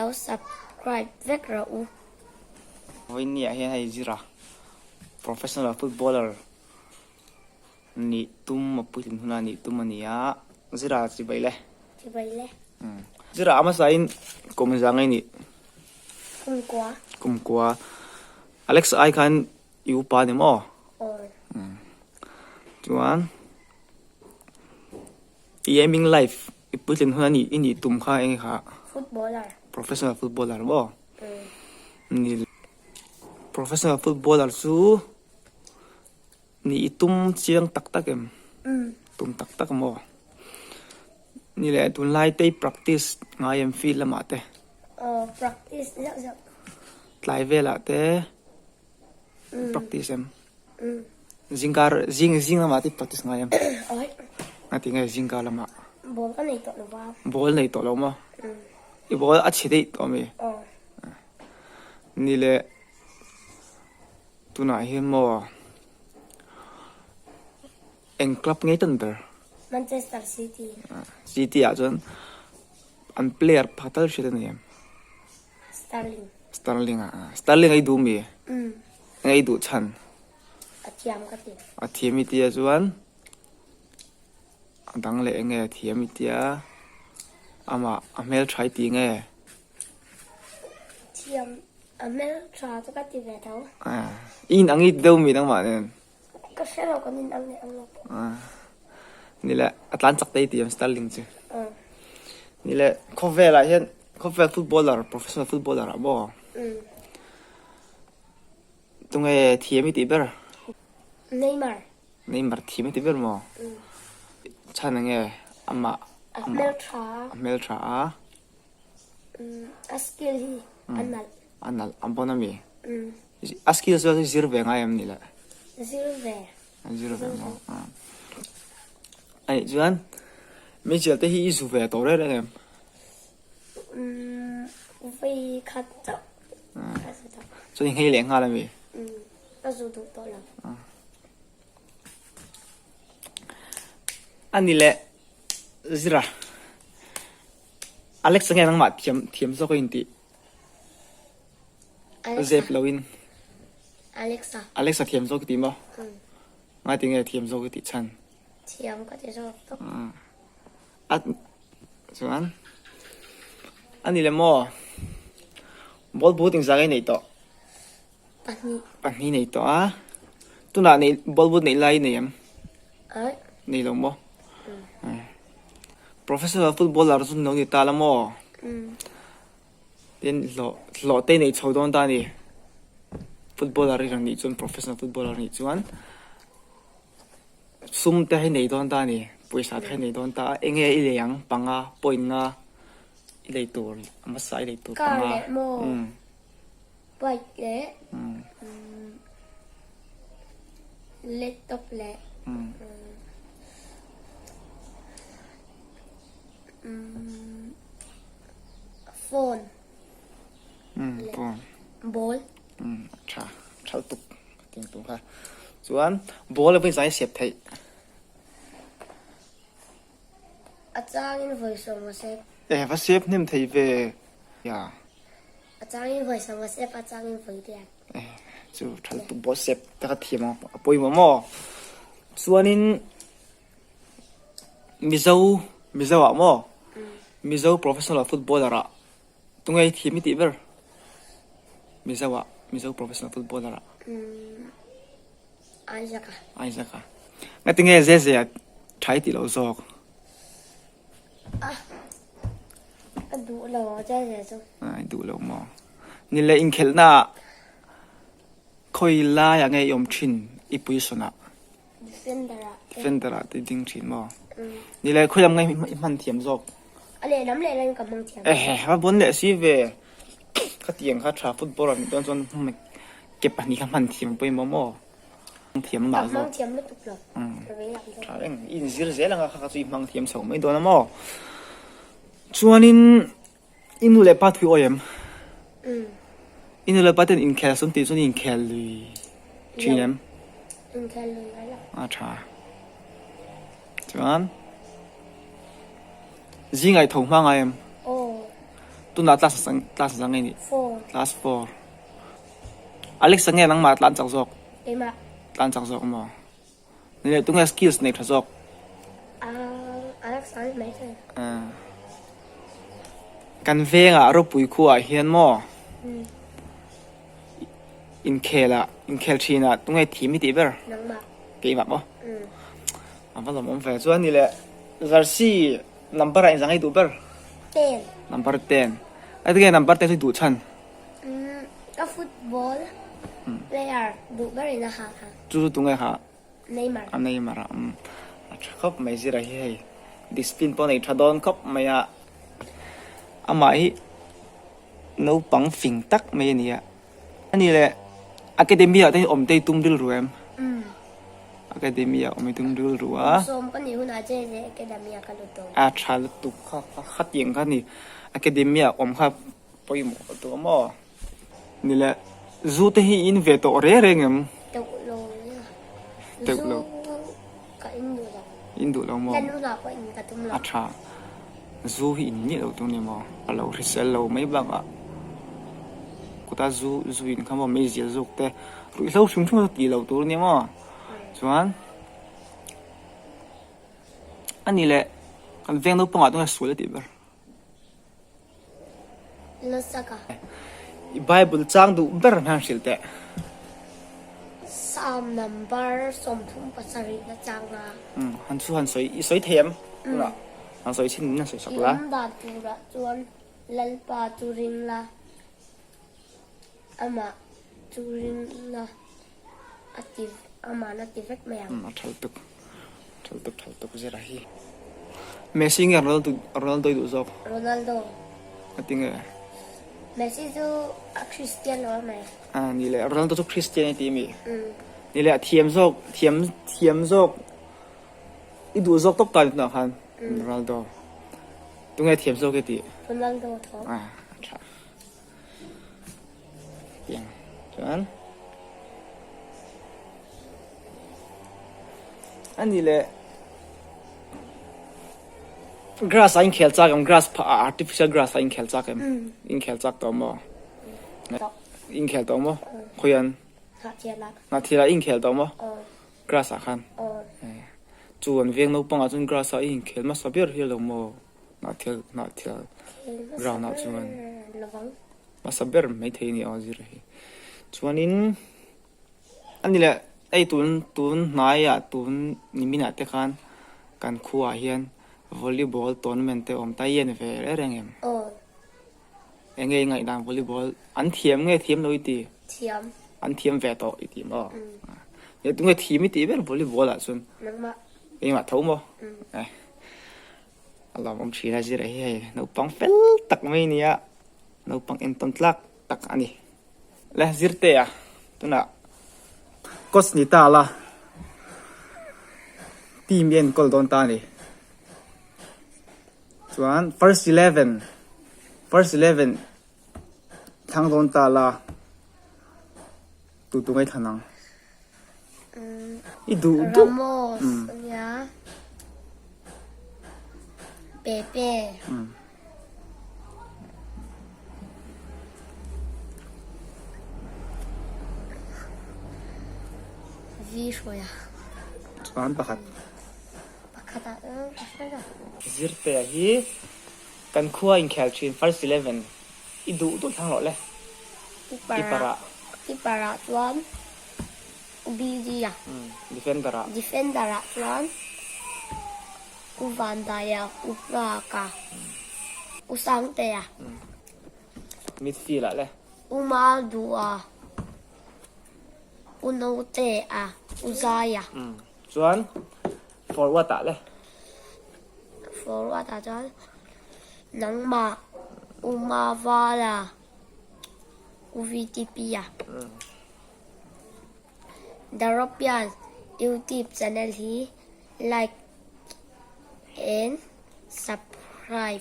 Lo subscribe vek rawh u. Vawiinniah hian hei Zira, professional footballer nih tum a puitlin huna nih tum a ni a, Zira chibai le. Chibai le. Zira a hmasain kum za ngei nih. Kum kua. Kum kua. Alex ai khan i upa ni maw? Aw. Chuan i aiming life i puitlin huna nih i nih tum kha eng kha? Footballer. Professional footballer maw? Ni professional footballer chu Ni i tum chiang tak tak em? Tum tak tak maw? Ni leh tunlai te i practice ngai em field lamah te? Aw, practice zauh zauh. Tlai velah te practice em? Zingkar, zing zing lamah te i practice ngai em? Awi. Ngati nge zingkar lamah? Ball ka nei tawh lo va. Ball nei tawh lo maw? I ball a chhe daih tawh ami? Aw. Ni leh. Tunah hian maw eng club ngei tan ber? Manchester City. City ah chuan an player pakhat tal hriat a ni em? Sterling. Sterling ah. Sterling a i duh mi? Umm. Eng a i duh chhan? A thiam ka ti. A thiam i tia chuan a dang leh enge a thiam i tia amah a hmeltha i ti nge? Thiam A hmeltha chu ka ti ve tho. I in ang i ti deuh mi nangmah nen. Ka hre lo kan in ang leh ang lo pawh. Ni le a tlan chak te i ti em Sterling chu. Ni le khawvel ah hian khawvel footballer professional footballer ah maw. Tunge thiam i tih ber? Neymar. Neymar thiam i ti ber maw? Chhan enge amah. A hmeltha. A hmeltha a. A skill hi a nalh. A nalh a bon a mi? A skill chu a zir ve ngai em ni le? Zir ve. A zir ve maw? Anih chuan Mitchell te hi i zu ve tawh reng reng em? Vawi khat chauh ka zu tawh. Chuan i nghei leh nghal a mi? Ka zu duh tawh lo. A ni le Zira. Alex nge nangmah thiam thiam zawk a intih? Zep lo in. Alexa. Alexa thiam zawk i ti maw? Ngai ti nge thiam zawk i tih chhan? Thiam ka ti zawk tawp. A chuan ani le maw? Ball boot engzah nge i neih tawh? Pahnih. Pahnih nei tawh a. Tunah nei ball boot neih lai i nei em? Aih. Nei lo maw? Professional footballer chu no ni ta la maw? Tin hlawh hlawh te nei chho dawn ta a ni. Footballer i rawn nih chuan professional footballer nih chuan sum te hi nei dawn ta a ni. Pawisa te hi nei dawn ta a. Enge i lei ang panga point nga i lei tur a hmasa i lei tur Car panga. leh maw? Bike leh laptop leh phone leh ball. Tha tha lutuk ting tur kha. Chuan ball a vawi zai siap theih. A changin vawi sawm a sep. Eh va sep hnem thei ve. Ya. A changin vawi sawm a sep, a changin vawi riat. Eh, chu tha lutuk bawk sep te kha thiam ang a pawimawh maw? Chuanin Mizo, Mizo ah maw? Mizo professional footballer ah tunge i thiam i tih ber? Mizo ah, Mizo professional footballer ah. Isaac a. Isaac a. Ngatinge Zeze a tha i tih loh zawk? A a duh lo a che che chu. A duh lo maw? Ni le inkhelhna ah khawi lai ah nge i awm thin i position ah? Defender ah te. Defender ah te i ding thin maw? Ni le khawi lam nge i hman thiam zawk? A lehlam lehlam ka hmang thiam. Ehe va bon leh si ve. Khatiang kha tha football ah nih dawn chuan ke pahnih kha hman thiam pawimawh maw? Thiam mah zawk. Ka hmang thiam lutuk lo. Tha reng. I inzir zel anga kha kha chu i hmang thiam chho mai dawn a maw? Chuanin i nu leh pa thui awi em? I nu leh pa ten inkhel sum tih chuan i inkhel lui thin em? Inkhel lui ngai lo. A tha. Chuan zingah i tho hma ngai em? Aw. Tunah class class zang nge ni? Four. Class 4. Alex nge nangmah tlan chak zawk? Keimah. Tlan chak zawk maw? Ni leh tunge skills nei tha zawk? Alex an mai thei. Kan vengah ropui khuaah hian maw? Inkhel ah inkhel thin ah tunge thim i tih ber? Nangmah. Keimah maw? A va lawmawm ve. Chuan ni leh jersey number ah inzang i duh ber? Ten. Number 10. Ai tinge number 10 chu i duh chhan? Ka football player duh ber in a ha kha. Chu chu tunge kha? Neymar. A Neymar a umm a tha khawp mai zira hi hei discipline pawh nei tha dawn khawp mai a amah hi naupang fing tak mai a ni a ani leh academy ah te hi awm te hi tum rilru em academy ah awm hi tum rilru a Sawm ka nih hunah che leh academy ah ka lut dawn. A tha lutuk kha khatiang kha a ni academy ah awm kha pawimawh tawh maw. Ni le, zu te hi in ve tawh reng reng em? Teuh lo nia. Teuh lo. Zu ka in duh lo. In duh lo maw? Lan hunah pawh in ka tum lo. A tha. Zu hi in miah lo tur ni maw? A lo hrisel lo mai bakah kuta zu zu in kha maw meizial zawk te ruihhlo hrim hrim chu tih lo tur nia maw? Chuan a ni le kan veng naupangah chuan sual a tih ber. Lasaka. I Bible chang duh ber hnan hrilh teh. Psalm number 37 na chang a. Han chu han sawi i sawi thei em? Tunah han sawi chin in han sawi sak la. I awm dan turah chuan Lalpa chu ring la, amah chu ring la a ti ama'n a ti vek mai ang. A thal tuk. Thal tuk thal tuk zira hi. Messi nge Ronaldo Ronaldo i duh zawk? Ronaldo. A ti nge? Messi chu a Christian lo a mai. Ah ni le Ronaldo chu Christian i ti mi? Ni le a thiam zawk thiam thiam zawk i duh zawk tawp ta ni tunah khan Ronaldo. Tunge thiam zawk i tih? Ronaldo tho. Ah a tha. Tiang chuan a ni leh grass a inkhel chak em grass phah ah artificial grass a inkhel chak em inkhel chak tawh maw inkhel tawh maw khawian hnahthil ah inkhel tawh maw grass ah khan chu an veng naupang ah chuan grass ah i inkhel hmasa ber hi alo maw. Hnahthel hnahthel ground ah chuan hmasa ber maithei a ni a zir hi chuanin a ni leh hei tun tun hnaiah tun niminah te khan kan khuaah hian volleyball tournament te awm ta i en ve reng reng em eng nge i ngaihdan volleyball an thiam nge thiam lo i ti an thiam ve tawh i ti maw tunge thiam i tih ber volleyball ah chuan engmah tho maw. A lawmawm thin a zir a hi hei naupang fel tak mai a ni a, naupang entawn tlak tak a ni. Le zirte a tunah coach ni ta la team i enkawl dawn ta a ni. Chuan first eleven first eleven thlang dawn ta la tu tu ngaithla nang. I duh duh. Ramos ania Pepe. Vi hruaia. Chuan pakhat. Pakhat ah ka hre lo. Zirtea hi kan khua inkhel thin first 11 i duh duh thlang rawh le. Keeper ah keeper ah chuan BD a defender ah defender ah chuan U Vandaia U Nghaka U Sangtea midfield ah le U Maldua U Notea U Zaia chuan forward ah le forward ah chuan nangmah U Mavala U VTP a. The Ropian YouTube channel hi like and subscribe.